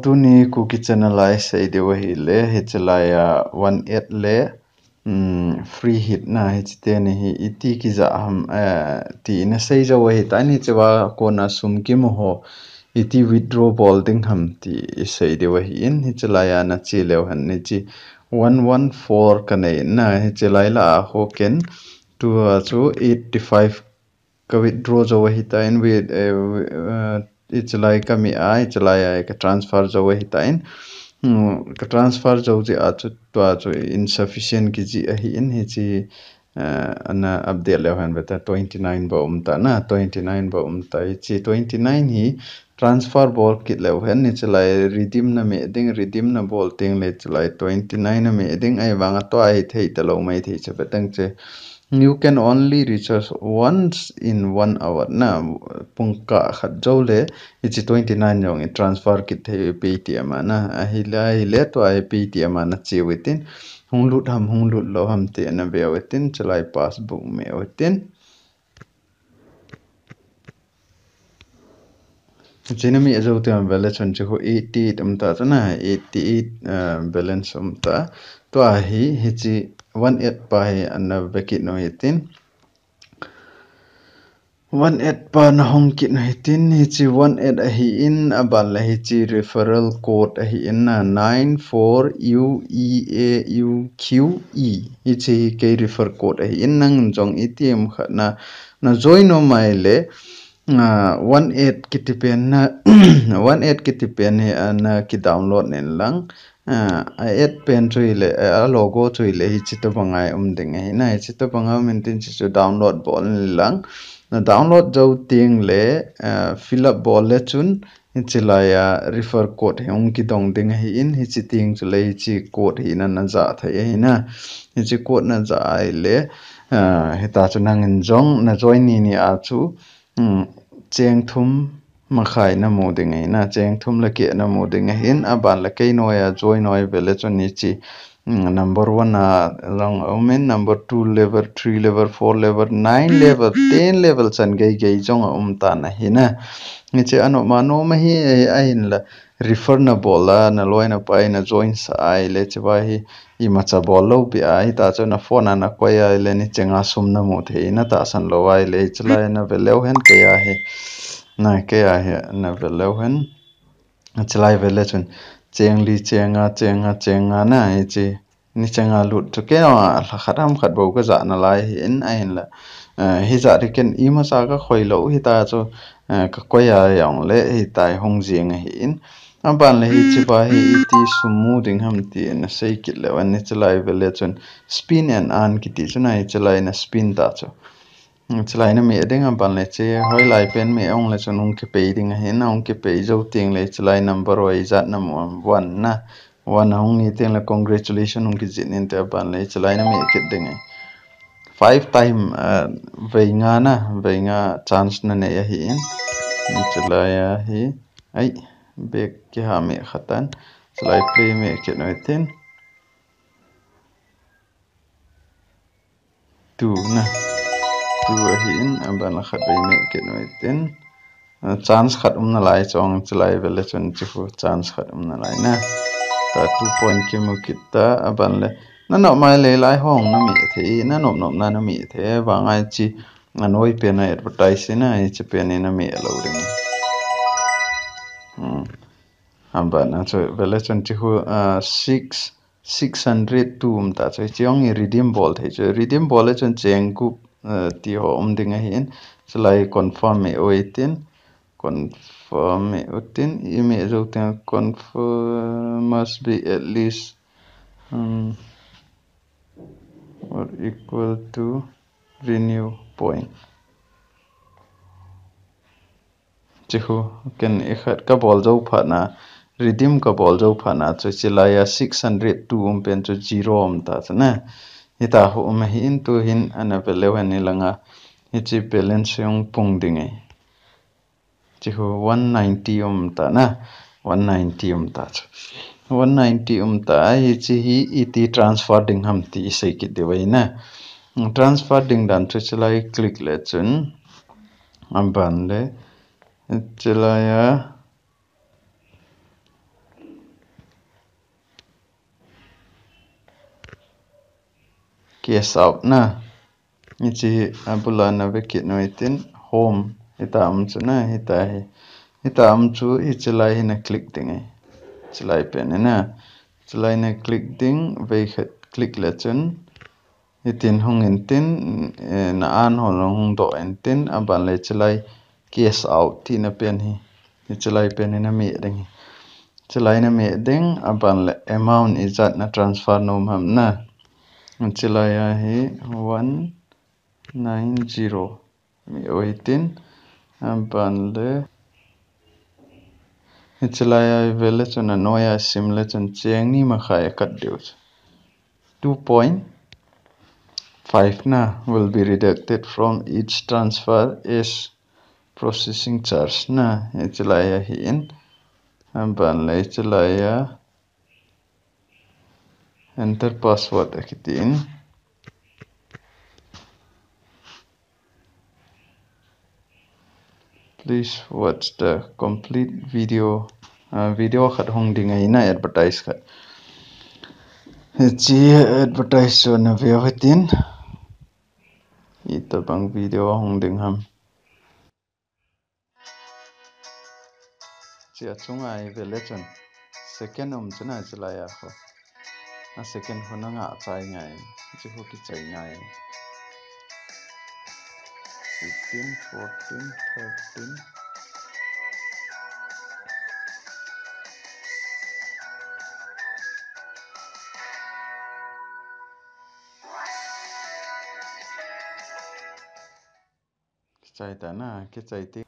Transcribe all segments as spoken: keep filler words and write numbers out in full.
Tuni Kuki channel a isei diu ahile, hiche laiya one eight le, um, free hit na hiche teni hi iti kija ham, eh, ti ina sei jou ahitan, hichea kona sum kimu ho iti withdraw bol ding ham ti isei diu ahin, hiche laiya nache leu hen hiche one one four kanei na, hiche lai lah a ho ken tua chu eighty five ka withdraw jou ahitan, with, eh, wi-, eh, hiche lai kami a, hiche laiya ka transfer jou ahitan, hmm, ka transfer jou jeh a chu tua chu insufficient kijih ahin, hiche, eh, ana update leu hen beta twenty nine bou um ta na, twenty nine bou um ta, hiche twenty nine hi transfer bol kit leu hen hiche lai redeem na meh ding, redeem na bol teng le hiche lai twenty nine na meh ding, ahivanga tua hi thei talou maithei chu beta che. You can only recharge once in one hour na, pungkah khat jou le hiche twenty nine jong i transfer kit thei Paytm a na, ahile, ahile tua hi Paytm a nache utin, hung lut ham, hung lut lou ham ti na ve utin, hiche lai passbook meh utin. Hiche na meh jou teng vele chun hiche khu eighty eight um ta chu na, eighty eight, uh, balance um ta. Tua hi, hiche one eight pa hi ana ve kit u hitin. One eight pa na hong kit u hitin, hiche one eight ahin, aban le hiche referral code ahin na, nine four U E A U Q E. Hiche hi kei refer code ahin, nang jong itiham khat na, na join u mai le, ah, one eight kiti pen na, one eight kiti pen hi, ah, na ki download nen lang. Ah, a app pen chu hile, eh, a logo chu hile, hiche tobang a um ding ahi na, hiche tobang a um intin hiche chu download bol in lang. Na download jou teng le, eh, fill up bol le chun, hiche laiya refer code hi hung kidong ding ahin, hiche teng chu le hiche code hi na na ja thei ahi na. Hiche code na ja ahile, eh, hita chu nangin jong na join ni ni a chu, um, cheng thum makhai na mu ding ahi na, cheng thum le keh na mu ding ahin, aban le kei noiya join u vele chun hiche, um, number one a jong a um in, number two level, three level, four level, nine level, ten level chan gei gei jong a um tan ahi na. Hiche anom anom ahi, eh, ahinla refer na bol a, na loi na pai na join sah ahile hiche va hi imacha bol lou pi a, hita chu na phone a na koi ahile ni chenga sum na mu thei na tahsan lou ahile, hiche lai na ve leu hen kei a hi, na kei a hi na ve leu hen, hiche lai vele chun cheng li, cheng nga, cheng nga, cheng nga na hiche ni chenga lut chu kei a lha khat ham khat bou ka ja nalai ahin, ahinla, eh, hijat hi ken imacha ka khoi lou hita chu, eh, ka koi a jong le hita hi hung jing ahin. Aban le hiche va hi iti sum mu ding ham ti na sei kit leu hen, hiche lai vele chun spin and earn kiti chu na, hiche lai na spin ta chu. Hiche lai na meh ding, aban le hiche hoilai pen meh ong le chun hung kipei ding ahin, hung kipei jou teng le hiche lai number ijat na mu ham, one na, one a hung hi teng le congratulation hung kijih in te, aban le hiche lai na meh kit ding ahi. Five time, ah, vei nga na, vei nga chance na nei ahin. Hiche lai a hi, ai, back kiha meh khat tan. Hiche lai play meh kit u hitin. Two na. Two ahin, aban le khat vei meh kit u hitin. Ah, chance khat um nalai chong hiche lai vele chun hiche khu chance khat um nalai na. Ta two point kimu kit ta, aban le. Na nom mai le lai hung na meh thei, na nom nom na na meh thei, vang a hiche, a noi pen a advertise na, hiche pen hi na meh lou ding. Hmm. Aban a chu vele chun hiche khu, ah, six, six hundred two um ta chu, hiche jong i redeem bol thei chu, redeem bol le chun cheng gup, eh, ti ho um ding ahin, hiche lai confirm meh u hitin, confirm meh u hitin, i meh jou teng confirm must be at least, um, or equal to renew point. Hiche khu, ken ikhat ka bol jou phat na, redeem ka bol jou phat na, chu hiche lai a six hundred two um pen chu zero um ta chu na. Hita khu um ahin, tu hin ana ve leu hen ni langa. Hiche balance hung pung ding ahi. Hiche khu one ninety um ta na. One ninety um ta chu. One ninety um ta, hiche hi iti transfer ding ham ti isei kit diu ahi na. Transfer ding dan chu hiche lai click le chun. Aban le. Hiche lai a. cash out na. Hiche abula na ve kit nu hitin home. Hita um chu na, hita hi. Hita um chu hiche lai hi na click ding ahi. Hiche lai pen hi na. Hiche lai na click ding, vei khat click le chun. Hitin hung intin, eh, na an ho long hung doh intin, aban le hiche lai cash out tina pen hi. Hiche lai pen hi na meh ding hi. Hiche lai na meh ding, aban le amount ijat na transfer nom ham na. Hiche lai a hi one nine zero. Meh u hitin, aban le. Hiche lai a hi ve le chun anoi a sim le chun cheng ni makhai a cut diu chu. Two point five na will be deducted from each transfer as processing charge na. Hiche lai a hi in, aban le hiche lai a enter password a kiti in. Please watch the complete video. Ah, video khat hung ding ahi na, advertise khat. Hiche advertise chu na ve u hitin. Itobang video hung ding ham. Hiche achunga hi ve le chun second um chu na hiche lai a khu. A second khu na ngah chai ngai. Hiche khu kichai ngai. Fifteen, fourteen, thirteen. Kichai ta na, kichai ti.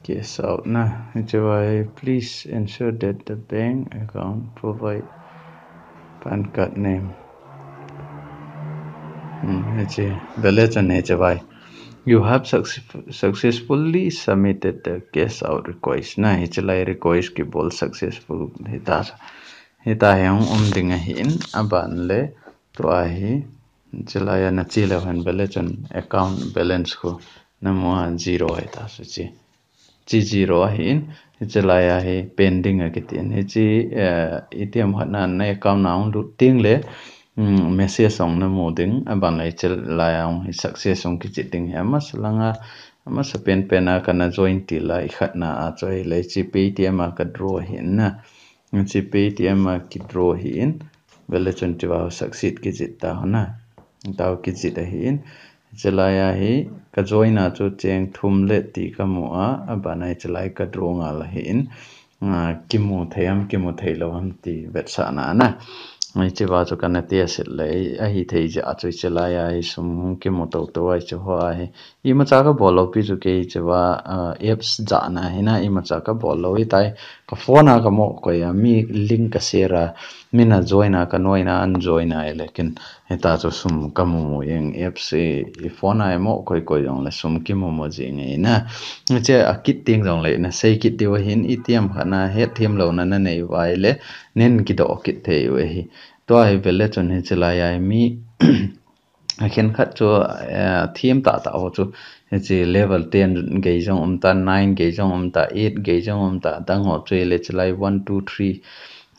Cash out na, hiche vai, please ensure that the bank account provide PAN card name. Hmm, hiche, ve le chun hiche vai. You have success-, successfully submitted the cash out request na, hiche lai request kibol successful hita. Hita hi hung um ding ahi in, aban le tua hi, hiche lai a na che leu hen ve le chun account balance khu na mu a zero ahi ta chu hiche. Hiche zero ahi in, hiche lai a hi pending a kiti in. Hiche, eh, itiham khat na na account na hung lut ding le, mm, message hung na mu ding, aban le hiche lai a hung hi success hung kichih ding hi. Amasa langa, amasa pen pen a kana join til a, ikhat na a chu ahile hiche Paytm a ka draw ahi in na. Hiche Paytm a ki draw ahi in, ve le chun hiche va succeed kijih ta hon a. Tao kijih ahi in, hiche lai a hi ka join a chu cheng thum le ti ka mu a, aban a hiche lai ka draw ngal ahi in, ah, kimu thei ham, kimu thei lou ham ti vetsahna a na. Hiche va chu kana test le, ahithei jeh a chu hiche lai a hi sum kimu tou tou a hiche ho a hi. Imacha ka bol lou pi chu kei hiche va, ah, apps jahna hi na, imacha ka bol lou hitai. Ka phone a ka mo koi a, mi link ka share a, mi na join a, ka noi na an join a, lekin hita chu sum ka mu mu jeng, apps i, i phone a i mo koi koi jong le sum kimu mu jeng ahi na. Hiche a kit ding jong le na sei kit diu ahi in, itiham khat na hetthem louna na nei uva ahile, nin kidoh kit thei u ahi. Tua hi ve le chun hiche lai a hi mi, a khenkhat chu, eh, them tah tah ho chu, hiche level ten gei jong um ta, nine gei jong um ta, eight gei jong um ta, adang ho chu ahile hiche lai one, two, three,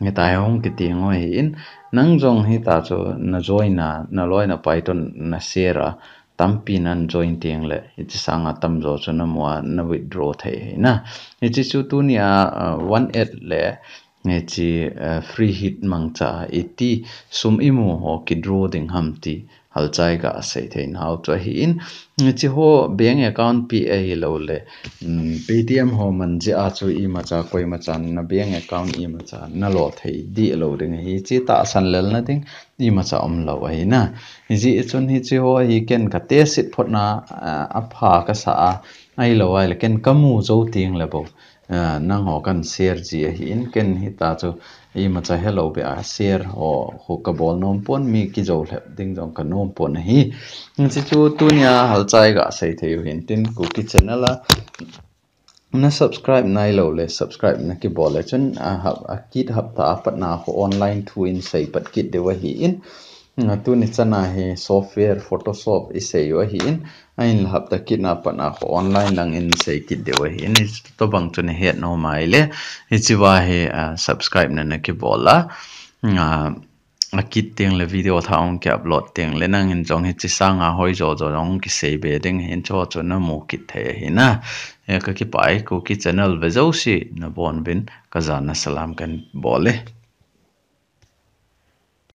hita hi hung kiti ho ahi in, nang jong hita chu na join a, na loi na pai toh na share a, tampi nan join teng le, hiche sang a tamjo chu na mu a, na withdraw thei ahi na. Hiche chu tuni a, ah, one eight le, hiche, eh, free hit mangcha a iti sum i mu ho ki draw ding ham ti halchai ga sei thei nau chu ahi in, hiche ho bank account pi ahi lou le, um, Paytm ho man jeh a chu imacha koimacha na bank account imacha na lo thei dih lou ding ahi, hiche tahsan lel na ding imacha um lou ahi na. Hijeh chun hiche ho hi ken ka test it phot na, ah, apha ka sa a, ahilou ahile ken ka mu jou teng le bou. Ah, nangho kan share ji ahi in, ken hita chu imacha helou beh a share ho khu ka bol nom pon, mi kijou lhep ding jong ka nom pon ahi. Hiche chu tunia halchai ga sei thei u hin tin Kuki channel a na subscribe nailou le subscribe na kibol le chun a hap, a kit hapta a pat na khu online thu in sei pat kit diu ahi in. Tuni chana hi software Photoshop isei u ahin, ahinla hapta kit na pat a kho online lang in sei kit diu ahin, hitobang chu nahet nom a ahile, hichea hi subscribe na nakibol a, akit tengle video thah hung ki upload tengle nangin jong hiche sanga hoijo jo jong kisei be ding ahin, chuho chu namu kit thei ahi na. Kakipah e, Kuki channel ve jouse nabonuvin kajana salam kahin bol e.